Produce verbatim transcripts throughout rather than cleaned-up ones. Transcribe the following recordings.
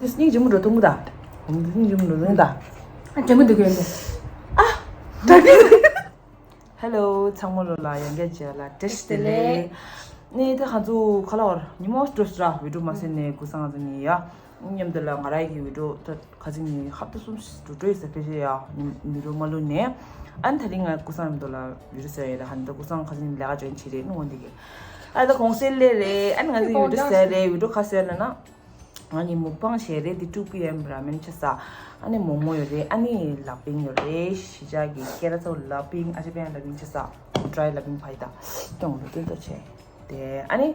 དེ་སྙིང་རྗེ་མོ་འགྲོ་ཐུང་གི་ད། སྙིང་རྗེ་མོ་འགྲོ་ཐུང་གི་ད། ཨ་འདྲ་མི་འདུག་གི་ཡོད་འདི། ཨ་འདྲ་གི། Hello ཚང་མ་ལོ་ལ་ཡང་བསྐྱར་མཇལ་ལ་བཀྲ་ཤིས་བདེ་ལེགས། ནས་དེ་ང་ཚོ་ཁ་ལ་བར་ཉི་མ་འགྲོ་སྲ་བི་ཌིའོ་མ་སེ་ནས་སྐུ་སང་ང་ཚོ་ནས་ཡ། མཉམ་དུ་ལ་ང་རང་གི་བི་ཌིའོ་ད་ཁ་ཚིག་ནས་ཧབ་ཏུ་གསུམ་ཞིག་འགྲོ་འགྲོ་ཡི་ས་ཕེ་ཤེ་ཡ་མི་རོ་མ་ལུ་ནས། ཨན་ད་རིང་ང་སྐུ་སང་མཉམ་དུ་ལ་བི་ཌིའོ་ཟེར་ཡ་ད་ཧ་ནི་ད་སྐུ་སང་ཁ་ཚིག་ནས་ལས་ཀ་འཇོན་ཆེ་རེད་ནི་འོན་འདི་གི། ཨ་ད་གོང་སེ་ལེ་རེད་ཨན་ང་ཚོ་བི་ཌིའོ་ཟེར་རེད་བི་ཌིའོ་ཁ་ཟེར་ལ་ན། ང་གཉིས་མུག་པང་བྱས་རེད་དེ་two PM ར་མེན་ཆ་ས། ཨ་ནི་མོག་མོག་ཡོད་རེད་ཨ་ནི་ལག་པིང་ཡོད་རེད་གཞིས་ཆགས་ཀྱི་སྐད་ར་ཚོ་ལག་པིང་ཨ་ཅེ་པན་ལག་པིང་ཆ་ས། ཌ་རའི་ལག་པིང་ཕ་ཡི་ད་སྐྱོང་རུ་ཏོན་ཏོ་བྱས། དེ་ཨ་ནི།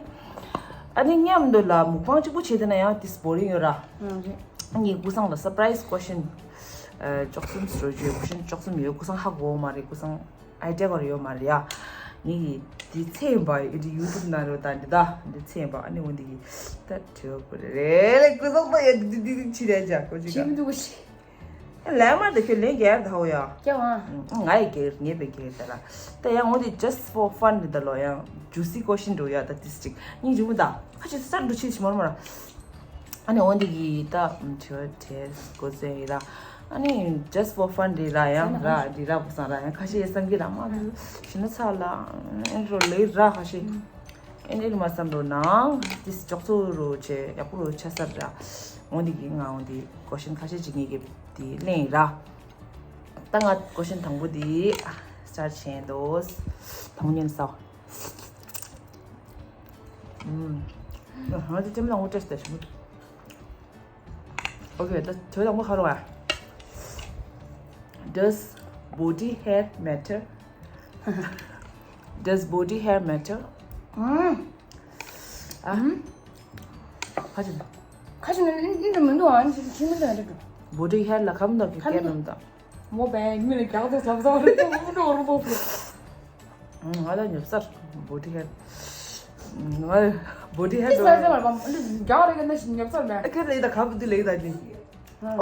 ཨ་ནི་མཉམ་དུ་ལ་མུག་པང་གཅིག་པུ་བྱས་དེ་ན་ཡང་དེ་སྦོ་རིང་ཡོད་ར། ཨ་ནི་སྐུ་སང་ལ་སར་པ་རའི་ཛི་ཀོ་ཤན། ཅོག་གསུམ་ཟེར་རྒྱུ་ཀོ་ཤན་ཅོག་གསུམ་ཡོད་སྐུ་སང་ཧ་གོ་མ་རེད་སྐུ་སང་། ཨའི་ཌི་ཡ་ག་རེ་ཡོད་མ་རེད་ཡ། ངེད་ཀྱི་འདི་ཚེ་ཡིན་པ་ཡིན་འདི་ཡུ་ཊུབ་ནང་རེད་ད་འདི་ད་འདི་ཚེ་ཡིན་པ་ཨ་ནི་འོ་འདི་གི་ད་དྲི་བ་བུ་རེ་རེ་ལས་ཀུན་བཟང་ད་ཡ་འདི་འདི་འདི་ཕྱི་རེད་ཇ་ཀོ་ཅི་ག་ཞིམ་འདུག་ཞི། ལས་མ་ད་ཁྱོད་ལས་རྒྱལ་ད་ཧོ་ཡ། སྐྱེ་བ། ང་ཡི་རྒྱལ་ངེས་པའི་རྒྱལ་ད་ལ། ད་ཡང་འོ་འདི་just for fun རེད་ད་ལོ་ཡང་ཇུ་སི་ཀོ་ཤན་འགྲོ་ཡ་ད་ཏིས་ཅིག་སྙིང་རྗེ་མོ་ད་ཁ་ཆེ་སར་འགྲོ་ཆེ་ཞི་མོར་མོ་ར། ཨ་ནི་འོ་འདི་གི་ད་དྲི་བ་དྲིས་དགོས་ཚོད་ཡིན་ད། ཨ་ནི་just for fun རེད་ར་ཡང་ར་འདི་ར་བུ་སང་ར་ཡང་ཁ་ཤས་བསམ་གྱི་ར་མ་ཞི་ན་ཚ་ལ་ཨེ་འགྲོ་ལེ་ར་ཁ་ཤས་ཨེ་འདྲི་མ་བསམ་འགྲོ་ནང་ཏིས་ཅོག་ཚོ་རུ་ཆེ་ཡག་པོ་རུ་ཆ་སར་ར། འོ་འདི་གི་ང་འོ་འདི་ཀོ་ཤན་ཁ་ཤས་ཅིག་ངེད་ཀྱི་འདི་གླེང་ཡིན་ར། ད་ང་ཀོ་ཤན་དང་པོ་འདི་སི་ཊར་ཊི་བྱེད་འདོད། དང་ཉན་སའོ། ང་ཚོ་ལྕམ་ལ་ངོ་སྤྲད་ཟེར་ཞུ། Okay ད་དོན་དང་པོ་ཧ་རོ་ཨ། Does body hair matter? Does body hair matter? ཨ། ཁ་ཅིག་ཁ་ཅིག་ནི་འདི་མི་འདུག་ཨ་ནི་ཁྱིམ་མི་འདུག་ཨ་འདྲ་འདུག Body hair ལ་ཁམ་འདུག་གི་ཁམ་སྐད་འདུག་ནམ་ད། མོ་བས་མི་ལ་རྒྱག་ཏུ་ཟབ་ཟབ་རེད་ཏུ་འགྲོ་རུ་འདུག་ང་ལ་ཉོབ་སར་body hair། ང་body hair ཅི་ཟེར་ཟེར་བར་བམ་འདི་རྒྱག་རེ་ག་ན་ཞིག་ཉོབ་སར་མེད། ཨ་ཁེ་རེ་ད་ཁབ་འདི་ལེགས་ད་ནི།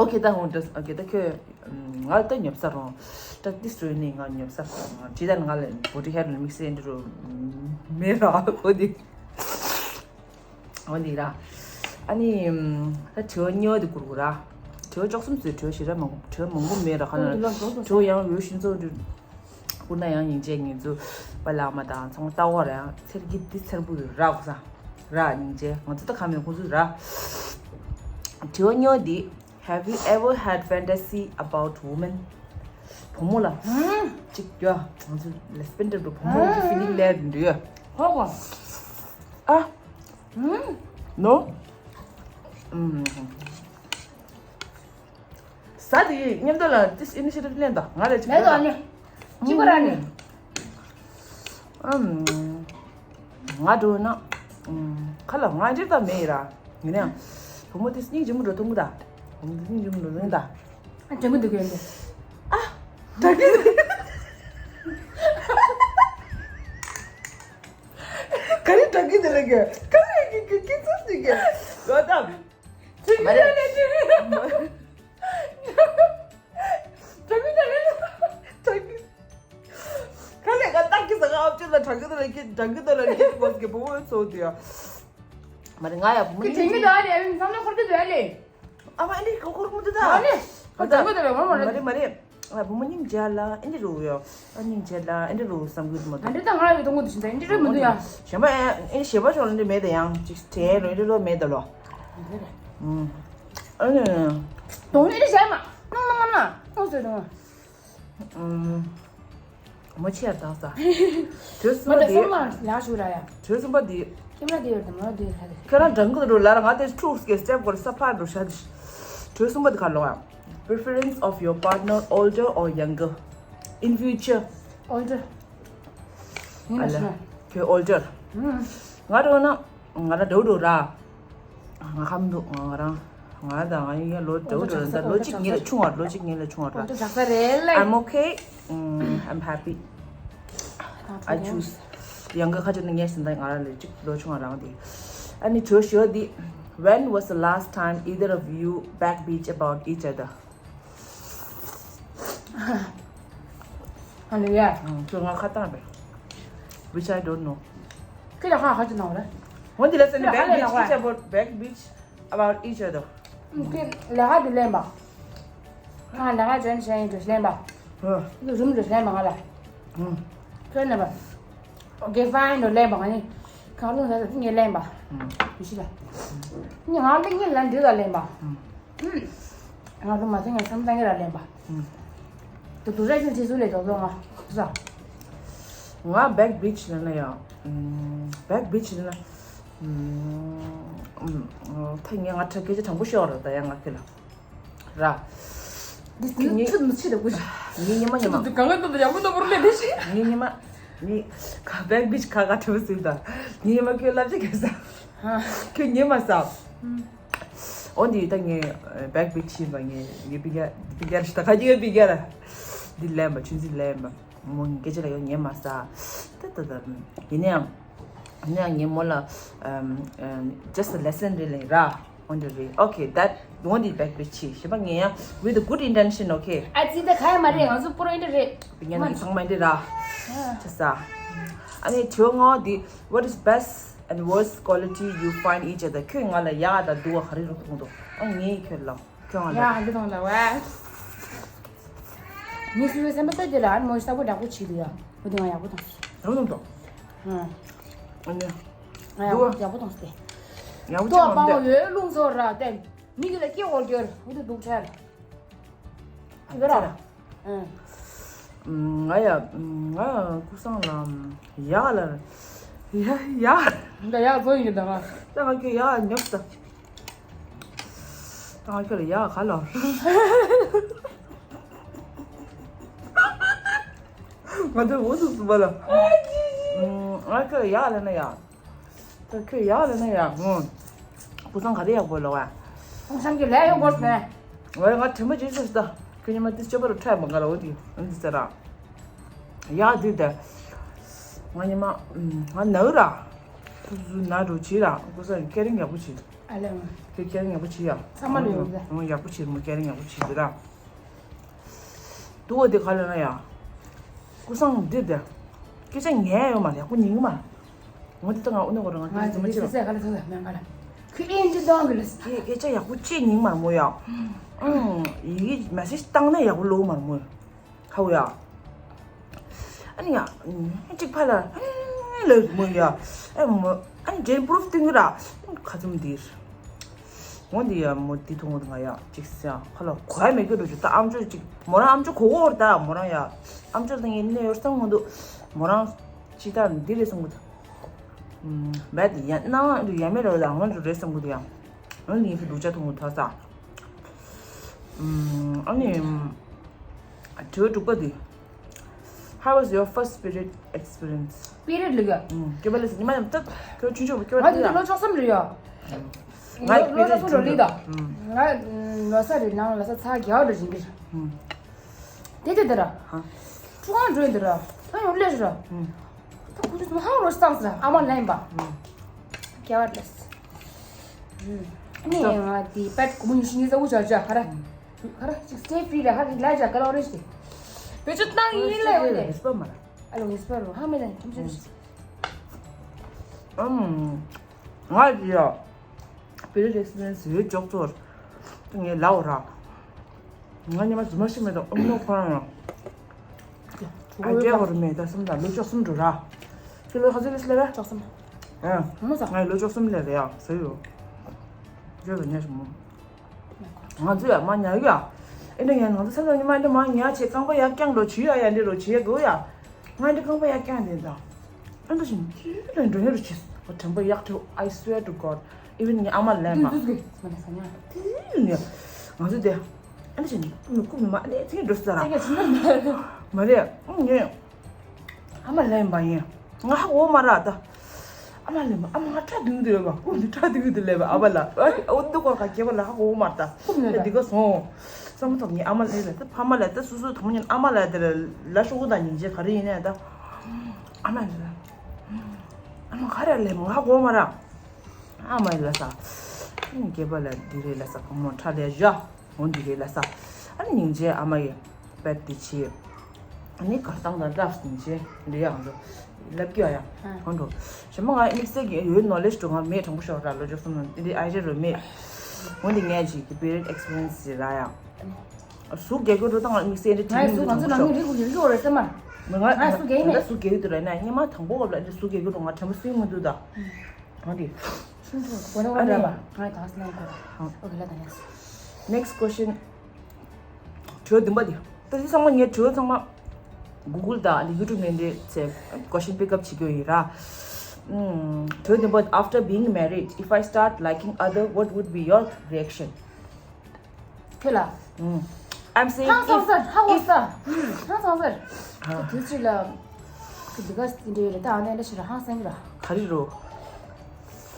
Okay ད་ཧོང་ཏེས་okay ད་ཁྱོད་ང་ལ་ད་ཉོབ་སར་རོང་། practice རོ་ནི་ང་ཉོབ་སར་རོང་ཅི་ད་ང་ལ་body hair ལ་དམིགས་བསལ་འདི་རུ་མེད་ར་འོ་དེ། འོ་འདི་ར། ཨ་ནི། ད་དྲི་བ་གཉིས་པ་དེ་བསྐུར་དགོས་ར། དྲི་བ་བཅུ་གསུམ་ཟེར་དྲི་བ་ཞེ་དྲག་མང་པོ་དྲི་བ་མང་པོ་མེད་ར་ཁ་ན། དྲི་བ་ཡང་ཡོད་ཤིན་ཙོ་འདི། བསྐུར་ན་ཡང་སྙིང་རྗེ་ངེད་ཚོ་པ་ལགས་མ་དང་ཚང་མ་ལྟ་བ་ར་ཡང་ཚེར་གི་འདི་ཚེར་བུ་ར་གོ་ས། ར་སྙིང་རྗེ་ང་ཚོ་ད་ཁ་མེད་ཁོང་ཚོ་ར། དྲི་བ་གཉིས་པ་འདི། Have you ever had fantasy about women? བུ་མོ་ལ་ཅིག་ཡ་ང་ཚོ་lesbian འདྲ་འགྲོ་བུ་མོ་ལ་feeling ལས་འདྲ་ཡ། ཧོ་གོ་ཨ། No? ས་དེ་མཉམ་དུ་ལ་this initiative ལེན་དང་ང་ལ་ཅིག་མེད་དོ་ཨ་ནི། གཅིག་པ་ར་ནི། ཨམ། ང་འགྲོ་ན། ཁ་ལ་ང་འདྲེ་ད་མེད་ར། ཡིན་ན། བུ་མོ་དེ་སྙིང་རྗེ་མོ་འགྲོ་ཐུང་གི་ད། བུ་མོ་དེ་སྙིང་རྗེ་མོ་འགྲོ་ཐུང་གི་ད། ཨ་འདྲེ་མོ་འདུག་གི་ཡོད་ནི། ཨ། འདྲེ་གི། ག་རེ་འདྲེ་གི་དེ་ལ་གི། ག་རེ་གི་གི་གི་ཚོད་ཅིག་གི། ལོ་དམ། མ་རེད། དྲང་གི་དང་ལས་དྲང་གི། ཁ་ལས་ཀ་ཏག་གི་ཟ་ག་ཨབ་ཅི་ལ་དྲང་གི་དང་ལས་ཀི་དྲང་གི་དང་ལས་ཀི་གོ་གི་བུ་མོ་ཚོ་དེ་ཡ། མ་རེད་ང་ཡ་བུ་མོ་ཀི་དྲང་གི་དང་ལས་བསམ་བློ་འཁོར་གི་དང་ལས། ཨ་མ་ཨ་ནི་ཁོ་ཁོར་མོ་དེ་ད། ཨ་ནི་ཁོ་དྲང་གི་དང་ལས་མ་མ་མ་རེད། རེད་མ་རེད། ཨ་བུ་མོ་སྙིང་རྗེ་ལ་ཨེ་འདྲ་རུ་ཡོ། ཨ་སྙིང་རྗེ་ལ་ཨེ་འདྲ་རུ་བསམ་གི་མ་ཨ་འདྲ་ད་ང་ཡི་དོན་གོ་དུ་ཤིན་ད་ཨེ་འདྲ་རུ་མི་འདུག་ཡ། གཞན་པ་ཨེ་ཨེ་གཞན་པ་ཅོག་ལ་འདྲ་མེད་ད་ཡང་ཅིག་དྲན་རོ་ཨེ་འདྲ་རུ་མེད་ད་ལོ། ཨ་ནི། དོང་ནི་བྱས་མ། ནང་ནང་ནང་ནང་ཟེར་དང་། མོ་ཆེ་ཡར་དང་ས། དྲི་བ་གསུམ་པ་དེ། ལ་ཞུ་ར་ཡ། དྲི་བ་གསུམ་པ་དེ། ཁྱེད་རང་དེ་ཡོད་དམ་ང་དེ་ཡོད་ད། ཁྱེད་རང་འགྲང་གི་འགྲོ་ལ་ར་ང་དེ་ཁྲུག་སྐད་སྲབ་གོར་ས་ཕར་འགྲོ་ཤ་དེ། དྲི་བ་གསུམ་པ་དེ་ག་ལོ་ཡ། Preference of your partner older or younger? In future. Older. ཡིན་ན་ཤི་ན། ཁྱོད་older། ང་འགྲོ་ན་ང་ར་འགྲོ་འགྲོ་ར། ང་ཁམ་འདུག་ང་རང་ང་དང་ང་ཡིན་ཡ་ལོ་འགྲོ་འགྲོ་ར་ད་ལོ་གཅིག་ངེད་ལ་ཆུང་བ་ལོ་གཅིག་ངེད་ལ་ཆུང་བ་ར། འགྲོ་ཟག་ས་རེད་ལེ། I'm okay. I'm happy. I choose. ཡང་ག་ཁ་ཅིག་ནི་ངས་ཟིན་ད་ང་ར་ལོ་གཅིག་ལོ་ཆུང་བ་རང་དེ། ཨ་ནི་དྲི་བ་ཞུ་བ་འདི། When was the last time either of you backbitch about each other? ཨ་ལེ་ཡ། ཁྱོད་ང་ཁ་བཏང་རེད། Which I don't know. ཁྱེད་ལ་ཁ་ཁ་ཅིག་ནང་རེད། འོན་ཏེ་let's say backbitch each about backbitch about each other. ཁྱོད་ལས་ཀ་དེ་ལེན་པ། ང་ལས་ཀ་join་བྱས་ཡིན་འགྲོ་ལེན་པ། ཨ། རུམ་དུ་ལེན་པ་ང་ལ། ཨ། ཁྱོད་ལེན་པ། Okay fine་འགྲོ་ལེན་པ་ང་ནི། གང་རུང་ཟ་ཟ་ངས་ལེན་པ། ཨ། ཡུ་ཤི་ལ། ངས་ང་ལ་ངས་ལན་འདི་ལ་ལེན་པ། ཨ། ང་ཚོ་མ་ཚད་ངས་བསམ་བློ་གཏང་གི་ར་ལེན་པ། ཨ། དུ་དུ་ར་ཅན་ཅི་ཚུ་ལས་ཏོག་ཏོག་ང་ཟ། ང་back bitch་ལ་ན་ཡ། ཨམ། back bitch་ལ་ན། ཨམ། ཨམ། ད་ངས་ང་ཁྲ་སྐད་ཆ་དྲང་པོ་ཤོད་ར་ད་ཡ་ང་ཁྱོད་ལ། ར། འདི་ཁྱོད་ནི་ཆུ་ནི་ཆི་ད་གུ། ངས་ཉི་མ་ཉི་མ། ཆུ་དུ་གང་ག་ཏོ་ཡག་པོ་ཏོ་པོ་ལས་ལས་ཤི། ངས་ཉི་མ། ངས་ཁ་back bitch་ཁ་ཁ་ཁྲི་བ་སུ་ད། ངས་ཉི་མ་ཁྱོད་ལབ་ཅི་ག་ས། ཧ། ཁྱོད་ཉི་མ་ས། ཨམ། འོ་འདི་ད་ངས་back bitch་ཡིན་པ་ངས་ངས་པི་ག་པི་ག་ར་ཤི་ད་ཁ་ཅིག་པི་ག་ར། འདི་ལེན་པ་ཆུ་འཛིན་ལེན་པ། མོ་ངས་སྐད་ཆ་ལ་ཡོང་ཉན་མ་ས། ད་ད་ད། ཡིན་ནའང་། ཡིན་ནའང་ངས་མོ་ལ་ཨམ་ཨམ་just a lesson་རེ་ལེན་ར། འོ་འདི་རེད། Okay that འོ་འདི་back bitch་ཆི་ཞེས་པ་ངས་ཡང་with a good intention okay། ཨ་ཙི་ད་ཁ་ཡ་མ་རེད་ང་ཚོ་པོ་རོ་ཨིན་ཏྲ་རེད། པི་ཉན་ནང་ཚང་མ་འདི་ར། ཆ་ས། ཨ་ནི་དྲི་བ་ང་འདི། What is best and worst quality you find each other? ཁྱོད་ང་ལ་ཡག་དང་སྡུག་ག་རེ་རུ་མཐོང་འདུག་ཨ་ངས་ཁྱོད་ལ། ཁྱོད་ང་ལ། ཡག་འདི་མཐོང་ལ་བས། ངས་སུ་བའི་སེམས་པ་ས་རྒྱུ་ལ་ཨ་ནི་མོ་ཞིག་ས་བོ་འདྲ་པོ་བྱེད་འདུག་ཡ། འོ་དེ་ང་ཡག་པོ་མཐོང་སོང་། ཡག་པོ་མཐོང་འདུག་ཨ་ནི། ང་ཡག་པོ་མཐོང་སྟེ། ཡག་པོ་ཏོ་ཅང་པང་མི་འདུག་ཡོད་རླུང་ཚོ་ར་བསྟན། མི་གི་ལ་སྐྱེ་འོར་གྱུར་འོ་དེ་སྡུག་ཚར། ཨ་ཡོད་ར། ཨ། ང་ཡ། ང་ཡ་ཀུ་སང་ལ། ཡག་ལ། ཡ་ཡ། འདི་ཡག་བཟོ་ཡིན་གི་འདུག་ང་། ད་ང་ཁྱོད་ཡག་ཉོབ་ད། ད་ང་ཁྱོད་ལ་ཡག་ག་ལ། ང་ཚོའི་འུ་ཚུགས་སུ་བ་ལ། ང་ཁྱོད་ལ་ཡག་ལ་ན་ཡག་ད་ཁྱོད་ཡག་ལ་ན་ཡག་ངོ་། ཀུ་སང་ག་རེ་ཡག་པོ་ལོ་བ། ཀུ་སང་གི་ལས་ཡོང་དགོས་ནས། ཝེ་ང་དྲན་པ་ཅིག་ཤོར་ད། ཁྱོད་ཉི་མ་དེ་སྤྱོད་པ་རུ་ཁྲལ་མ་ག་ལ་འོ་དེ་འདི་ཟེར་ར། ཡག་དེ་དེ། ང་ཉི་མ་ང་ནའུ་ར། ཁུ་ཚུ་ན་འགྲོ་བྱེད་ར་ཀུ་སང་ཀེ་རིང་ཡག་པོ་བྱེད། ཨ་ལེ་ང་། ཁྱོད་ཀེ་རིང་ཡག་པོ་བྱེད་ཡ། ཚང་མ་ལ་ཡོད་ར། ཡག་པོ་བྱེད་མོ་ཀེ་རིང་ཡག་པོ་བྱེད་དེ་ར། དུ་བ་དེ་ག་ལ་ན་ཡ། ཀུ་སང་འདི་དེ། སྐད་ཆ་ཉན་ཡོད་མ་ཡག་པོ་ཉན་གི་མ། ངོ་དེ་ལྟ་ང་ཨུ་ནུ་གོ་ར་ང་ང་དེ་ཚོ་མ་ཅི་ཅི་ཟེར་ག་ལ་ཚོ་ལ་མེད་ག་ལ། ཁུ་ཨེན་ཅི་དོང་གི་ལ། སྐད་སྐད་ཆ་ཡག་པོ་ཅི་ཉན་མ་མོ་ཡ། ཨང་ཡི་གེ་མེ་སེ་ཇི་བཏང་ན་ཡག་པོ་ལོ་མ་མོ། ཧའུ་ཡ། ཨ་ནི་ཡ། གཅིག་ཕ་ལ། ལ་མོ་ཡ། ཨ་མོ། ཨ་ནི་ཇེན་པུ་རུབ་སྟོན་གི་ར། ཁ་ཚུམ་འདིར། ངོ་འདི་ཡ་མོ་འདི་མཐོང་ང་ཡ་གཅིག་སེ་ཡ་ཁ་ལ་གོ་ཡ་མེད་གི་འགྲོ་ཅིག་ད་ཨམ་ཅོག་ཅིག་མོ་རང་ཨམ་ཅོག་གོ་གོ་ད་མོ་རང་ཡ་ཨམ་ཅོག་དང་ཡིན་ནས་ཡོད་བསམ་ངོ་འདུག་མོ་རང་ཅི་ད་འདི་རེད་བསམ་གི་འདུག་མེད་ཡ་ན་ཡ་མེད་རེད་ད་ང་འགྲོ་རེད་བསམ་གི་འདུག་ཡ། ང་ནི་ཡིན་སུ་འདུག་ཅག་མཐོང་གི་ཐ་ས། ཨ་ནི། དྲི་བ་དྲུག་པ་འདི། How was your first period experience? Period་ལ་ག་སྐྱོ་པ་ལ་སི་ཉི་མ་ཡང་ཏག་ཁྱོད་ཆུང་ཆུང་ཁྱོད་ང་དེ་ལོ་བཅོ་གསུམ་རེད་ཡ། ང་ལོ་བཅོ་གསུམ་རེད་ལི་ད། ང་ལོ་ས་རེད་ནང་ལོ་ས་ཚ་རྒྱ་བ་རེད་ཞིང་གི། དེ་དེ་དེ་ར། ཧ། ཁྲུ་གང་འགྲོ་ཡིན་དེ་ར། ད་ཡོང་ལས་ར། ད་ཁུ་ཆུ་ཚོ་ཧ་རོ་སྟངས་ར་ཨ་མ་ལན་པ། རྒྱ་བ་ལས། ནི་ང་དེ་པད་ཀུ་མུ་ཉི་ཤི་ཉི་ས་འུ་ཅག་ཅག་ཧ་ར། ཁ་ར་ཅིག་stay free་ར་ཧ་རི་ལ་ཇ་ཀ་ལ་རེ་ཤི། བེ་ཅོ་ཏང་ཡིན་ལེ་ཡོད་ལེ། ཨ་ལོ་ངེས་པར་རོ་ཧ་མེ་ལེ་ཁྱིམ་ཆུ་རེ་ཤི། ཨམ། ང་ཡི་ཡ། period experience་ཡོད་ཅོག་ཙོར། ངས་ལའོ་ར། ང་ཉི་མ་རྫུན་མ་ཤི་མེད་དང་ཨུམ་ནོ་ཁོ་རང་ཡང་། ཨ་རྒྱལ་བར་མེད་ད་སུམ་དང་ལོ་ཅོག་གསུམ་འགྲོ་ར། ཁྱོད་ལོ་ག་ཚོད་ལས་ལས་ར། ཅོག་གསུམ། ཨ། མོ་ས། ང་ལོ་ཅོག་གསུམ་ལས་རེད་ཡ་ཟེར་ཡོད། རྒྱལ་བར་ཉལ་ཞིག་མོ། ང་ཚོ་ཡ་མ་ཉལ་ཡ། ཨེ་འདྲ་ཡ་ང་ཚོ་ས་ས་ཉི་མ་ཨེ་འདྲ་མ་ཉལ་ཆེ་རྐང་པ་ཡ་རྐྱང་འགྲོ་བྱི་ཡ་ཡ་འདྲ་རོ་བྱི་ཡ་གོ་ཡ། ང་འདི་རྐང་པ་ཡ་རྐྱང་འདི་འདྲ། ཨེ་འདྲ་ཞིག་འདི་ལ་འགྲོ་ཡ་རོ་བྱི། ཨོ་དྲན་པ་ཡག་ཐུ། I swear to God, even ངའི་ཨ་མ་ལན་པ། དུས་དུས་དུས་མ་ནས་ས་ཉལ། དེ་ནས་ང་ཚོ་དེ། ཨེ་འདྲ་ཞིག་ཀུ་མི་ཀུ་མི་མ་ཨེ་ནས་ཚིག་འགྲོ་ས་ར། མ་རེད་ཨང་ངས། ཨ་མ་ལན་པ་ཡིན། ང་ཧ་གོ་མ་ར་ད། ཨ་མ་ལན་པ་ཨ་མ་ང་ཁྲ་དུང་དུ་ལས་པ་ཀུ་དུ་ཁྲ་དུང་དུ་ལས་པ་ཨ་མ་ལ། ཨོ་འདུག་གོ་ཁ་སྐྱེ་བ་ལ་ཧ་གོ་མ་ར་ད། ཀུ་མི་ད་འདི་ག་སོང་། སང་མ་ཐོག་ངའི་ཨ་མ་ལན་ལ་ད་ཕ་མ་ལ་ད་སུ་སུ་དང་མོ་ཉིན་ཨ་མ་ལ་དེ་ལ་ལ་ཤོག་གུ་དང་ཉིན་རྗེ་ག་རེ་ཡིན་ནས་ད། ཨ་མ་ལ། ཨ་མ་ག་རེ་ལས་པ་ང་ཧ་གོ་མ་ར། ཨ་མ་ཡི་ལ་ས། སྐྱེ་བ་ལ་འདི་རེད་ལ་ས་བུ་མོ་ཁྲ་ལས་བཞག་འོ་འདི་རེད་ལ་ས། ཨ་ནི་སྙིང་རྗེ་ཨ་མ་ཡི་པད་འདི་ཆེ། ཨ་ནི་གར་སྟངས་དང་རབས་སྙིང་རྗེ་འདི་ཡང་འགྲོ། ལབ་ཀྱི་ཡ་ཡང་འགྲོ། ཞེ་མ་ང་དམིགས་བསལ་གྱི་ཡོད་knowledge་འགྲོ་ང་མེད་དྲང་པོ་ཤོག་ར་ལོ་ཅོག་གསུམ་ནང་འདི་ཨ་ཡེ་རོ་མེད། འོན་ཏེ་ངས་ཅིག་གི་period experience ཟེར་ར་ཡ། ཟུག་རྒྱག་གི་འགྲོ་དང་དམིགས་བསལ་འདི་ང་ཟུག་གང་ཚོད་ནང་ནས་རིག་རིག་ཡོད་རེད་སེམས་མ། ང་ང་ཟུག་རྒྱག་ཡིན་མེད། ཟུག་རྒྱག་གི་འདུག་ར་ན་སྙེ་མ་དང་པོ་སྐབས་ལ་འདི་ཟུག་རྒྱག་གི་འགྲོ། ང་དྲན་པ་སུས་མི་འདུག་ད། ང་འདི། ཤིན་ཏུ་གོ་ན་ཨ་ནི་ར་བ་ང་དང་སྣང་གོ། ཨོ་ཁེ་ལ་དང་ཡ། Next question. དྲི་བ་བདུན་པ་འདི། ད་དེ་ཚང་མ་ངས་དྲི་བ་ཚང་མ་Google དང་ཨ་ནི་YouTube ནས་འདི་ཚེ་question pick up བྱེད་ཀྱི་ཡོད་ཡིན་ར། ཨུམ། དྲི་བ་བདུན་པ། After being married, if I start liking other, what would be your reaction? ཁྱོད་ལ། ཨུམ། I'm saying ཧང་སང་ས། ཧ་གོ་ས། ཧང་སང་ས། དུས་ཚོད་ལ། ཁྱོད་འདི་ག་འདྲ་ཡོད་རེད། ད་ཨ་ནེ་འདྲ་ཞིག་ར་ཧང་སང་གི་ར། ག་རེ་རོ།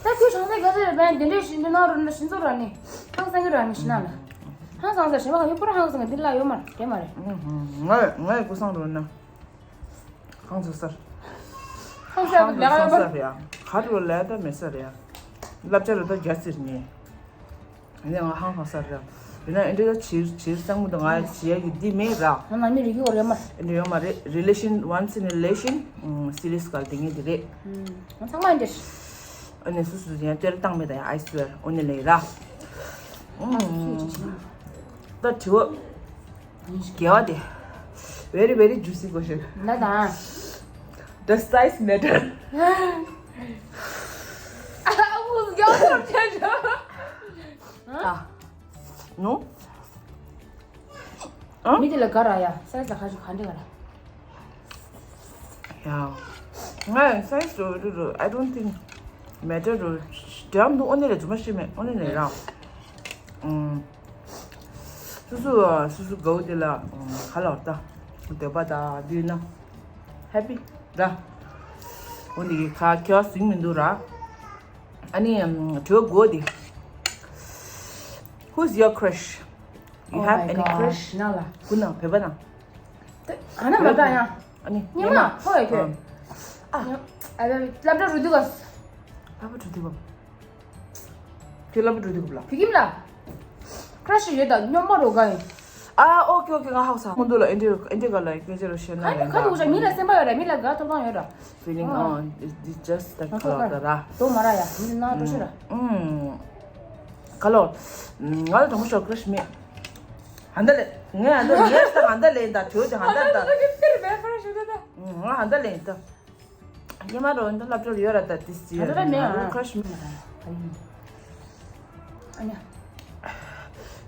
ད་ཁྱོད་ཧང་སང་ག་ཚོད་རེད་པས། འདི་འདྲ་ཞིག་འདི་ནང་རུ་འདྲ་ཞིག་ཚོ་ར་ནི། ཧང་སང་གི་ར་ནི་ཞིག་ན་ལ། ཧང་སང་ས་ཞེ་མ་ག་ཡོད་པོ་ར་ཧང་སང་གི་འདི་ལ་ཡོད་མ་རེད་མ་རེད། ང་ང་ཡི་སྐུ་སང་རོ་ན། ཧང་སང་ས། ཧང་སང་གི་ལ་ཡོད་མ་རེད། ག་རེ་རོ་ལ་ད་མེད་ས་རེད་ཡ། བསླབ་བྱ་རོ་ད་རྒྱ་ཟེར་ནི། ཡིན་ནའང་ཧང་ཧང་ས་རེད། ཡིན་ན་ཨེ་འདྲ་ད་བྱིར་བྱིར་གཙང་མོ་དང་ང་བྱེད་ཡ་གི་འདི་མེད་ར། ང་ནང་མི་རིག་གི་ཡོད་རེད་མ། ཨེ་འདྲ་ཡོད་མ་རེད། Relation, once in a relation, serious ག་དེ་ངས་དེ་རེད། ང་ཚང་མ་འདྲ། ཨ་ནི་སུ་སུ་ཡང་སྟེར་བཏང་མེད་ད་ཡང་I swear ཨོ་ནི་ལེ་ར། ད་དྲི་བ་བརྒྱད་པ་དེ། Very very juicy question. ན་ད། Does size matter? ཨ་ཧུ་ཡོད་ཚོར་ཆེ་ཆེ། ཨ། ནོ། ཨ། མི་དེ་ལ་དགའ་ར་ཡ། སའི་ཛི་ལ་ཁ་ཅིག་ག་འདྲ་ག་ར། ཡ། ང་སའི་ཛི་རུ་རུ། I don't think matter རུ། འདྲ་མི་འདུག་ཨོ་ནི་ལ་རྫུན་མ་ཤེས་མེད། ཨོ་ནི་ལ་ར། ཨུམ། སུ་སུ་སུ་སུ་དགའ་བོ་དེ་ལ་ག་ལ་བར་ད་འདོད་པ་ད་འདུས་ན་ཧེ་པི་ར། ཨོ་ནི་གི་ཁ་ཁྱོད་ཟིང་མི་འདུག་ར། ཨ་ནི་དྲི་བ་དགུ་པ་དེ། Who's your crush? You Oh have my any God. crush? ང་ལ། ཀུན་ན་བོད་པ་ན། ཨ་ན་མ་ད་ཡང་། ཨ་ནི་ཉི་མ་ཉི་མ། ཧོ་ཡ་ཁྱོད། ཨ། ཨ་ལ་སློབ་གྲྭ་རུ་དུས་ག་ལྷ་པ་གྲུ་དུས་ག་ཁྱོད་ལྷ་པ་གྲུ་དུས་ག་ལ། བི་ཀིམ་ལ། ཁྲ་ཤི་ཡོད་ད་སྨྱོན་མ་རོ་ག་ཡིན། ཨ། ཨོ་ཁེ་ཨོ་ཁེ། ང་ཧ་གོ་ས། སྔོན་དུ་ལ་ཨེ་འདྲི་ཨེ་འདྲི་ག་ལ་སྐད་ཆ་རོ་བཤད་ན་ཁ་ཡིན་ཁ་ད། དུ་ཞག་མི་ལ་སེམས་པ་ཡོད་ར། མི་ལ་དགའ་ཐོབ་ཐང་ཡོད་ར། Feeling ཨོ། on it's just that ཁ་ལོ་ད་ར། དོ་མ་ར་ཡ་མི་ལ་ན་འགྲོ་ཤི་ར། ཨུམ། ཁ་ལོ། ང་ལ་དྲང་པོ་ཤོག་ཁྲ་ཤི་མེད། ཧན་ད་ལེ། ངས་ཧན་ད་ངས་ད་ཧན་ད་ལེ་ད་དྲོད་ད་ཧན་ད་ད། ང་ཧན་ད་ལེ་ད། ཉི་མ་རོ་འདི་སློབ་གྲྭར་ཡོད་ར་ད་ཏིས་ཅི་ཡོད་ད་ང་རོ་ཁྲ་ཤི་མི་ཨ་ནི།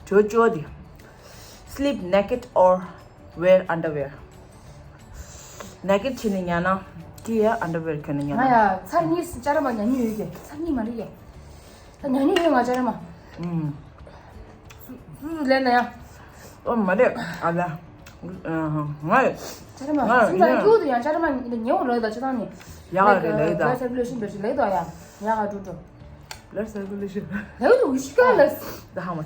དྲོད་བཅོ་དེ། Sleep naked or wear underwear? Naked བྱས་ནས་ཉལ་ན་ཀི་ཡ། underwear གྱོན་ནས་ཉལ་ན། ང་ཡ་ཚར་གཉིས་ཅ་ར་མ་ཉལ་ཉི་ཡོད་ཀྱི། ཚར་གཉིས་མ་རེད་ཀྱི། ད་ཉལ་ཉི་ཡོད་ང་ཅ་ར་མ། ཨུམ། སུ་སུ་ལེན་ན་ཡ། ཨོ་མ་རེད་ཨ་ལ། ང་ཅ་ར་མ་ང་སུ་ད་ཡ། ཡུ་དུ་ཡང་ཅ་ར་མ་ཉེ་བོ་ལོས་ད་ཅི་ད་ནི། ཡ་ག་རེད་ལེ་ད། blood circulation འདྲ་ཞིག་ལེ་ད་ཡ། ཡ་ག་འགྲོ་འགྲོ། blood circulation ལེ་དུ་ཤི་ཀ་ལེ། ད་ཧ་མ།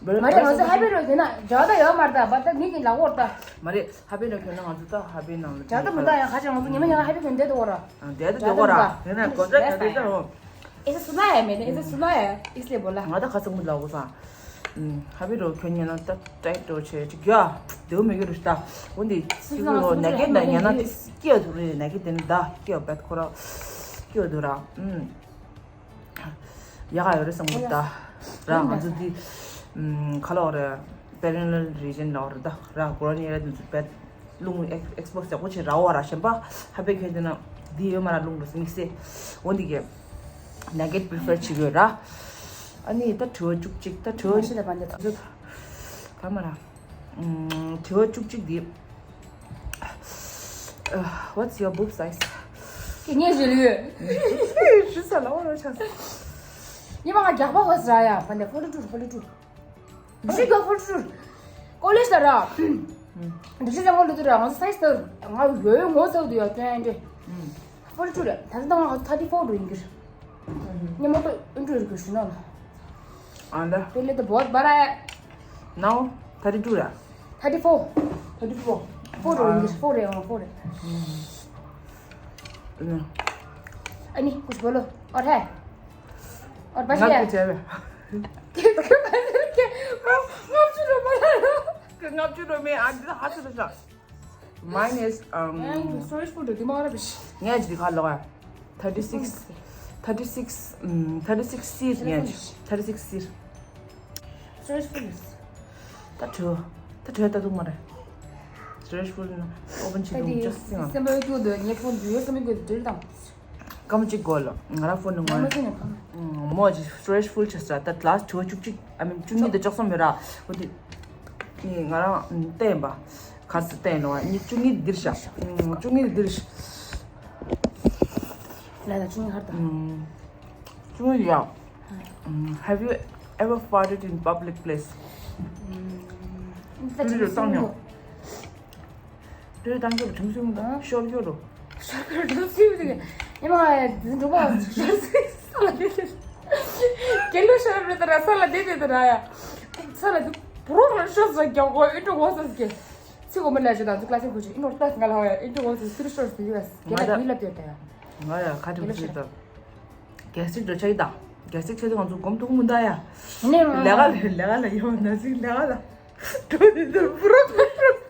མ་རེད་ང་ཚོ་ཧ་པི་རོ་དེ་ན་ཇ་ད་ཡོད་མ་རེད་ད་བ་ད་མི་གི་ལ་འོར་ད། མ་རེད་ཧ་པི་རོ་གྱོན་ན་ང་ཚོ་ད་ཧ་པི་ནང་ལ་ཇ་ད་མི་ད་ཡང་ཧ་ཅང་ང་ཚོ་ཉི་མ་ཡང་ཧ་པི་གྱོན་བསྡད་འོར་ར། བསྡད་དུ་འོར་ར། དེ་ན་གོ་ད་ག་དེ་ད་རོ། Esa es una, eh, mira, esa es una, eh, es le bola. ང་ད་ཁ་ཚང་མི་ལ་འོ་ས། ཧ་པི་རོ་ཁྱོད་ཉན་ན་ད་ཏའི་ཏོ་ཆེ་ཅིག་ཡ། དེ་བོ་མི་གི་རུ་ཤི་ད། འོ་འདི་སི་ཀུ་རོ་ནད་ཀེ་ད་ཉན་ན་དེ་སྐྱེ་དུ་རེ་ནད་ཀེ་དེ་ནི་ད་སྐྱེ་བད་ཁོ་ར་སྐྱེ་དུ་ར། ཡ་ག་ཡོད་རེད་བསམ་གི་ད། ར་ང་ཚོ་འདི་ཁ་ལོ་རེ་perineal region ལོ་རེ་ད་ར་གོ་ར་ནི་རེ་འདི་ཚོ་བད། རླུང་ཨེག་སི་པོ་སི་ཡག་པོ་བྱེད་ར་བ་ར་གཞན་པ་ཧ་པེ་ཁེ་དེ་ན་འདི་ཡོད་མ་ར་རླུང་རུ་དམིགས་བསལ། འོ་འདི་གི་ནེ་གེ་ཊི་པི་རི་ཕེར་བྱེད་དགོས་ར། ཨ་ནི་ད་དྲི་བ་བཅུ་གཅིག་ད་དྲི་བ་ཤི་ལ་བ་འདི་ད་ག་མ་ར། ཨུམ། དྲི་བ་བཅུ་གཅིག་འདི། What's your boob size? ཀྱི་ངས་ཞིག་ལུས། ཞུ་ས་ལ་འོ་ར་ཆགས། ཉི་མ་ང་རྒྱག་པ་བ་ཟ་ཡ་བ་འདི་ཕོ་ལུ་ཀྲུ་ཕོ་ལུ་ཀྲུ། འདི་ཞིག་ག་ཕོ་ལུ་ཀྲུ། ཀོ་ལེཇ་ལ་ར། འདི་ཞིག་ལ་ངོ་ལུ་ཏུ་ར་ང་ཚོ་སའི་ཛི་ལྟར་ང་ཡོད་ངོ་ཚ་བ་དུ་ཡ་ཀྱོན་ཡ་འདྲེ། ཕོ་ལུ་ཀྲུ་ར་ད་ལྟ་ང་ཚོ་ཐར་ཊི་ཕོར་འགྲོ་ཡིན་གྱི་རེད། ཉི་མ་ཏོ་ཨུན་ཀྲུ་རིག་གི་ཞུ་ན་ལ། ཨ་ལ། པེ་ལེ་ཏོ་བོད་བ་ར་ཡ། Now thirty two ར། Thirty four. Thirty four. Four རེད་ཨང་ཕོར་རེད་ཨང་ཕོར་རེད། ཨ་ནི་ཀུས་བོ་ལོ། ཨོ་ཐེ། ཨོ་པ་ཤི་ཡ། ང་ཚོ་བྱས་པས། ལྔ་བཅུ་རོ་མ་ལ་རོ། ལྔ་བཅུ་རོ་མེད་ཨ་འདི་ལ་ཧ་ཚོ་རེད་ཤག Mine is um. Storage folder དེ་མ་ར་བྱས། ངས་ཅི་ཁ་ལོག་ཨ། Thirty six. Thirty six. Um, thirty six སིར་ངས་ཅི། Thirty six སིར། Stressful. ད་བྲོས། ད་བྲོས་ད་འདུག་མ་རེད། Stressful ནི་open བྱེད་ད་འདུག་དེ་just sing. སེམས་པ་སྐྱོ་འདུག་ངས་ཕོན་འདུག་ཡོད་སེམས་པ་སྐྱོ་འདུག་འདྲིལ་དང་། སྐར་མ་གཅིག་འགོར་ལ་ང་རང་ཕོན་ནང་ང་ངོ་། མ་ཚོད་ནས་ཕོན། མོ་ཅིག་stressful བྱས་ས་ད་class བཅུ་བཅུ་གཅིག I mean བཅུ་གཉིས་དང་བཅུ་གསུམ་མེད་ར། འོ་དེ། ནི་ང་རང་བསྟན་པ། ག་ཚོད་བསྟན་ལོ་ཨ་ནི་བཅུ་གཉིས་འདིར་བཞག་བཅུ་གཉིས་འདིར་བཞག་ལ་ད་བཅུ་གཉིས་ཧར་དང་། བཅུ་གཉིས་ཡ། Have you ever farted in public place? ད་བཅུ་གཉིས་རུ་བཏང་མྱོང་། བཅུ་གཉིས་བཏང་རྒྱུ་ཁྲིམས་སྲུང་དང་ཤོར་རྒྱུ་རུ། ཤོར་རྒྱུ་རུ་སྲིད་པ་དེ་ཉི་མ་འདི་འགྲོ་བ་ས་ལ་བསྡད་དེ། དགེ་ལོ་ཤོར་རེད་ད་ར་ས་ལ་བསྡད་དེ་ད་ར་ཡ། ས་ལ་འདི་བུ་རོགས་ལ་ཤོར་ས་རྒྱག་གོ་ཨེ་འགྲོ་གོ་ས་ཀྱེ། ཚིག་འོ་མ་ལས་ཞོ་དང་ཚིག་ལ་སེམས་ཁུར་ཅིག་ཨིན་ནོར་ལྟ་ང་ལ་ཧོ་ཡ་ཨིན་ཏུ་འོ་ཚིག་ཚིག་ཤོར་ཟིན་ཡོད་ཡ་གལ་ལ་ང་ཡ་གུས་ལ་བསྟོད་ད་ཡ། ང་ཡ་ཁ་ཁྲིམས་ཚིག་དང་། རྒྱལ་སྲིད་འགྲོ་ཆ་ཡི་དང་རྒྱལ་སྲིད་ཆ་དུ་ང་ཚོ་སྒོམ་ཐུག་མི་འདའ་ཡ། ནི་ལས་ཀ་ལ་ལས་ཀ་ལ་ཡོང་ན་ཚིག་ལས་ཀ་ལ། འགྲོ་དེ་ཚོར་བུ་རོགས་བུ་རོགས།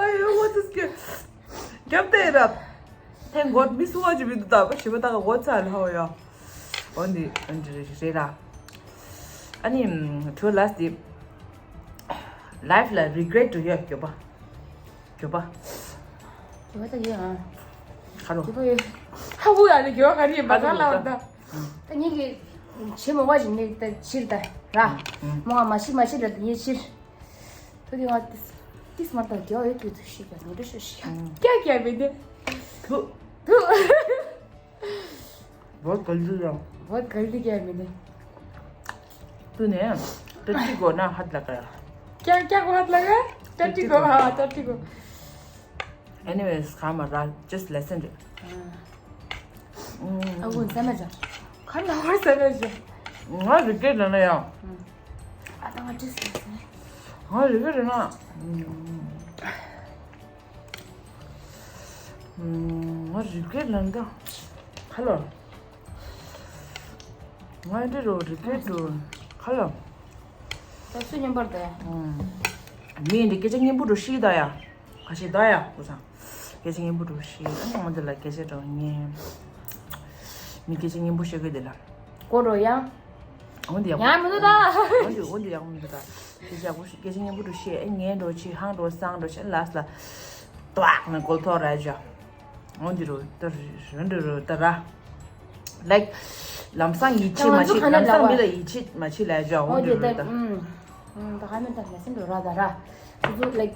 ཨ་ཡོ་ངོ་ཚིག་སྐྱོ། རྒྱབ་དེ་རབ། ཐེངས་འགོར་མི་སུ་བ་ཅི་མི་འདུག་ད་པ་ཞི་བ་ད་ག་འགོ་ཚ་ལ་ཧོ་ཡ། འོ་འདི་འདི་རེད་ར། ཨ་ནི་to last དེ། Life ལ་regret འགྲོ་ཡོད་སྐྱོ་པ། སྐྱོ་པ། སྐྱོ་པ་ད་ཡོད་ཨ། ཁ་རོ། སྐྱོ་པ་ཡོད། ཧ་གོ་ཡ་ནི་སྐྱོ་པ་ག་རེ་ཡིན་པ་ག་ལ་བ་ད། ད་ངེད་ཀྱི་བྱེད་མ་བ་ཞིག་ནི་ད་ཕྱིར་ད་ར། མོ་ང་མ་ཤི་མ་ཤི་ལ་ད་ངེད་ཕྱིར། ད་དེ་ང་ཏིས་མ་ད་སྐྱོ་ཡོད་སྐྱོ་ཚུལ་ཤི་ད་ངེད་འགྲོ་ཤོ་ཤི། སྐྱ་སྐྱ་མི་འདི། ཐུ། ཐུ། बहुत गलती है। बहुत गलती किया है मैंने। तूने टट्टी को ना हाथ लगाया। क्या, क्या को हाथ लगाया? टट्टी को, हाँ, टट्टी को। Anyways, खामा रात, just listen to it. हाँ। अब उन समझ आ। खाना और समझ आ। ང་རིག་གེ་ལ་ན་ཡ། ཨ་ད་ང་just listen. ང་རིག་གེ་ལ་ན། ང་རིག་གེ་ལ་ན་ད། ཁ་ལོ། ང་འདི་རུ་རིག་གེ་འདུག་ཁ་ལོ། ད་སུ་སྙན་པར་ད་ཡ། མི་འདི་སྐད་ཆ་སྙན་པོ་རུ་ཤི་ད་ཡ། ཁ་ཤི་ད་ཡ་ཀུ་སང་། སྐད་ཆ་སྙན་པོ་རུ་ཤི་ཨ་ནི་ང་འདི་ལ་སྐད་ཆ་རུ་ཉན། མི་སྐད་ཆ་སྙན་པོ་ཤོད་གི་འདི་ལ། ཀོ་རོ་ཡ། འོ་འདི་ཡག་པོ། ཡང་མི་འདུག་ད། འོ་འདི་འོ་འདི་ཡག་པོ་མི་འདུག་ད། སྐད་ཆ་ཡག་པོ་ཤོད་སྐད་ཆ་སྙན་པོ་རུ་ཤི་ཨེ་ཉན་འགྲོ་ཆི་ཧང་འགྲོ་སང་འགྲོ་ཆི་ཨེ་ལ་སི་ལ། ཏོག་ནི་གོལ་ཐོག་ར་ཇ། འོ་འདི་རུ་ད་རུ་འདི་རུ་ད་ར། Like ལམ་སང་ཡིད་ཆེས་མ་བྱེད་ལམ་སང་མི་ལ་ཡིད་ཆེས་མ་བྱེད་ལ་ཇ་འོ་འོ་འདི་འདི་རུ་ད། ད་ཧ་མི་ད་ལ་སེམས་འགྲོ་ར་ད་ར། སོ་སོ་like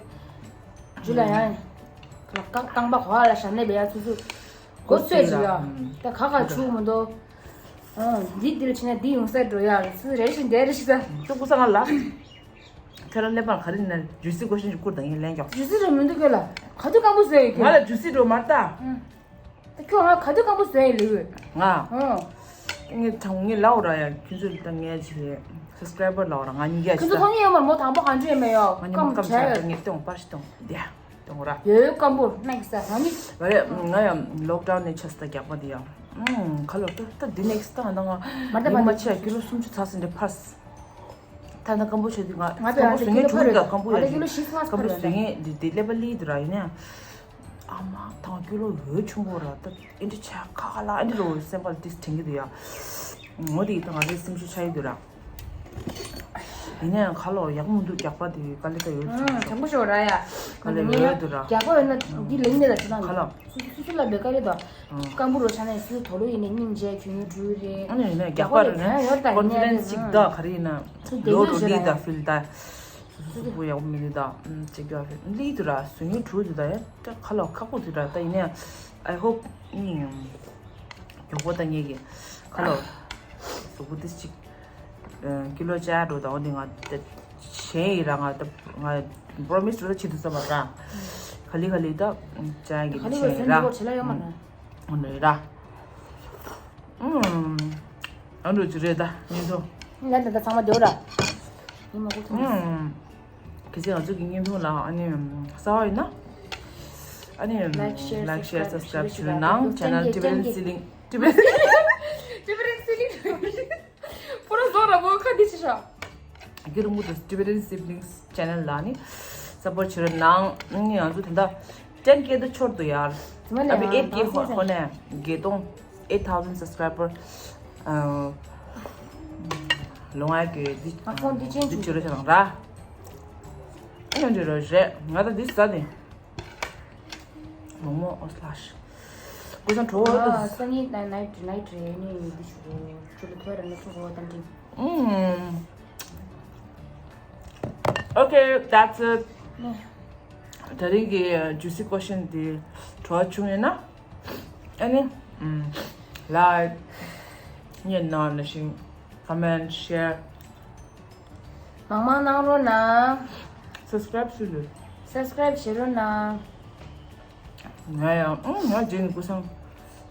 ཇུ་ལ་ཡང་། རྐང་པ་གོ་ཨ་ལ་ཞབས་ནས་བེ་ཡ་སོ་སོ། གོ་ཚོད་ཅིག་ཡ། ད་ཁ་ཁ་ཆུ་མི་འདུག་འདི་འདིར་ཕྱིན་ན་འདི་ཡོང་ས་འགྲོ་ཡ་སུ་རེ་ཞིག་འདས་རེ་ཞིག་ད། ཁྱོད་ཀུ་ས་ང་ལ། ཁྱོད་རང་ཀླད་པར་ག་རེ་ན་ཇུ་སི་ཀོ་ཤན་ཞིག་བསྐུར་དང་ཡིན་ལན་རྒྱག་ཇུ་སི་རེ་མི་འདུག་ཁྱོད་ལ་ག་དུས་སྐམ་པོ་བཟོས་ཡོད་ང་ལ་ཇུ་སི་འགྲོ་མ་ལྟ། ད་ཁྱོད་ང་ག་དུས་སྐམ་པོ་བཟོས་ཡོད་ལེ་ཡོད། ང་། ཨང་། ངས་ཐང་ངས་ལའོ་ར་ཡ་ཁྱོད་ཚོ་ད་ངས་ཅི་subscriber ལའོ་ར་ང་གཉིས་ཀ་ཁྱོད་ཚོ་ཅི་ད། ཐོང་ཡོད་མ་མོ་དང་པོ་གང་འདྲ་ཡོད་མེད་ཡོད་ང་གཉིས་མ་སྐམ་བྱས་ངས་སྟོང་པར་ཞིག་སྟོང་དེ། དང་ར། ཡོད་སྐམ་པོ་ནག་ས་ཧ་ནི། ང་ཡང་lockdown ནས་ཆགས་ས་རྒྱག་པ་དེ་ཡང་། ཁ་ལོ་ད་ད་འདི་next time ད་ང་། མ་ད་མ་ད་ཆ་ཀི་ལོ་སུམ་ཅུ་ཚ་ཟིན་དེ་ཕར། ད་ད་སྐམ་པོ་བྱས་དུས་ང་ང་ད་སྐམ་པོ་ཡང་བཟོ་ངེས་ཀི་ལོ་བྱུང་ད་སྐམ་པོ་ཡང་ད་ཀི་ལོ་བཞི་ལྔ་སྐམ་པོ་ཚར་བཟོ་ངེས་འདི་འདི་ཀླད་པ་ལི་དུ་ར་ཡིན་ན། ཨ་མ་ད་ང་ཀི་ལོ་འོད་ཆུང་པོ་ར་ད་ཨེ་འདྲ་ཆ་ཁ་ཁ་ལ་ཨེ་འདྲ་རོ་སེམས་པ་ལ་ཏིས་དྲན་གི་འདུག་ཡ། ངོ་དེ་ད་ང་རེ་སེམས་ཤུགས་ཆག་གི་འདུག་ར། ཡིན་ན་ཡང་ཁ་ལོ་ཡག་མོ་འདུག་རྒྱག་པ་དེ་དཀའ་ལས་ད་ཡོད་ཅིང་། དྲང་པོ་ཤོད་ར་ཡ། དཀའ་ལས་ཡོད་འདུག་ར། རྒྱག་པ་ཡོད་ན་འདི་ལེགས་ནས་ལ་ཅི་ན། ཁ་ལོ། སུ་སུ་སུ་ལ་བེ་དཀའ་ལས་ད། སྐམ་པོ་རོ་ཆ་ནས་སུ་དོ་ལོ་ཡིན་ནས་སྙིང་རྗེ་ཁྱོད་ཉིད་འགྲུལ་རེད། ཨ་ནི་ཡིན་ན་རྒྱག་པ་རེད་ན་confidence ཅིག་ད་ག་རེ་ཡིན་ན། ལོ་རོ་ལི་ད་ཕིལ་ད། སུ་སུ་སུ་པོ་ཡག་མི་ལི་ད། ཅེ་ག་ལི་དུ་ར་སུ་ཉིད་འགྲུལ་དུ་ད་ཡ། ད་ཁ་ལོ་ཁག་པོ་དུ་ར་ད་ཡིན་ན། I hope མགྱོགས་པོ་ད་ངེད་ཀྱི་ཁ་ལོ་གཟུགས་པོ་ཏིས་ཅིག་ཀི་ལོ་བཅའ་འགྲོ་ད་འོ་འདི་ང་ད་གཞན་ཡི་ར་ང་ད་ང་promise འགྲོ་ད་བྱེད་དུ་ས་མ་ར་ག་ལི་ག་ལི་ད་བཅའ་གི་ག་ལི་ག་ལི་བྱེད་ར་སོན་འགྲོ་བྱེད་ལ་ཡོད་མ་ན། འོ་འདི་ར་ཨུམ་ཨ་འགྲོ་ཅི་རེད་ད་ཉིན་ཐོ་ང་ད་ད་ཚང་མ་འདེའུ་ར་ཉིན་མ་གོ་ཐུང་། གལ་སྲིད་ང་ཚོ་གི་བརྙན་ཐུང་ལ་ཨ་ནི་གསར་པ་ཡིན་ན། ཨ་ནི་like share subscribe བྱེད་རོགས་གནང་channel Tibetan Sibling Tibetan Tibetan Sibling པོ་ར་བཟོ་ར་བོ་ཁ་འདི་ཆི་ཤ། གི་རུ་མུ་དུ་Tibetan Siblings channel ལ་ནི་support བྱེད་རོགས་གནང་ཨ་ནི་ང་ཚོ་ད་ལྟ་ten K དུ་འཆོར་འདུག་ཡར། ཨ་བི་eight K ཧོ་ནས་བརྒྱད་སྟོང་eight thousand subscriber ཨ། ལོ་ང་གི་འདི་ང་ཁོང་འདི་ཅན་འདི་བྱུ་རུ་ཆ་རང་ར། ཨ་ཡོང་འདི་རོ་རེད། ང་ད་འདི་ཟ་ནི། མོག་མོག་ཨོ་སླ་ཤི། ཀུ་སང་གྲོ་བོ་ཨ་ད། སང་ཉིན་ནའི་ནའི་ཊི་ནའི་ཊི་རེད་ནི་འདི་བྱུ་རུ་ཆུ་ལ་ཐོས་ར་ནི་ཆུ་གོ་བོ་ད་འདི། ཨུམ། Okay, that's it. ད་རིང་གི་juicy question འདི་བྲོ་བ་བྱུང་ཡོད་ན། ཨ་ནི། ཨུམ། Like, you know, comment, share. མང་མང་གནང་རོགས་གནང་། Subscribe ཞུ་རོགས། Subscribe བྱེད་རོགས་གནང་། ང་ཡང་ཨང་ང་རྗེས་ནས་ཀུ་སང་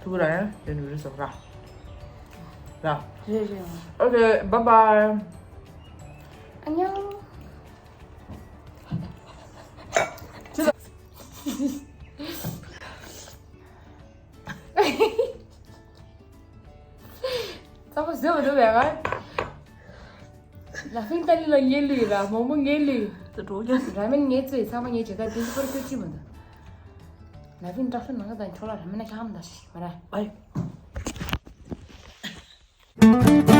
ཐུག་ར་ཡང་དེ་ནས་རེ་སོག་ར་ར། རེད་རེད། Okay, bye bye. ཨ་ཉང་། རྩ་བ་བཟོས་མ་འདུག་བས་ང་། ལ་ཕིང་ཏ་ལི་ལ་ངའི་ལུས་ར་མོག་མོག་ངའི་ལུས། དེ་འགྲོ་རྒྱུ། ར་མེན་ངའི་ཚོས་ཚང་མ་ངའི་བྱེད་ཀ་དེ་ཚོ་པར་ཁྱོད་ཅི་མ་འདུག་ལ་ཕིང་སྐྲག་ཤོར་ནང་ག་དང་ཁྱོད་ལ་ར་མེན་ན་ཁྱག་མ་འདའ་ཤི་མ་ར། ཨའི།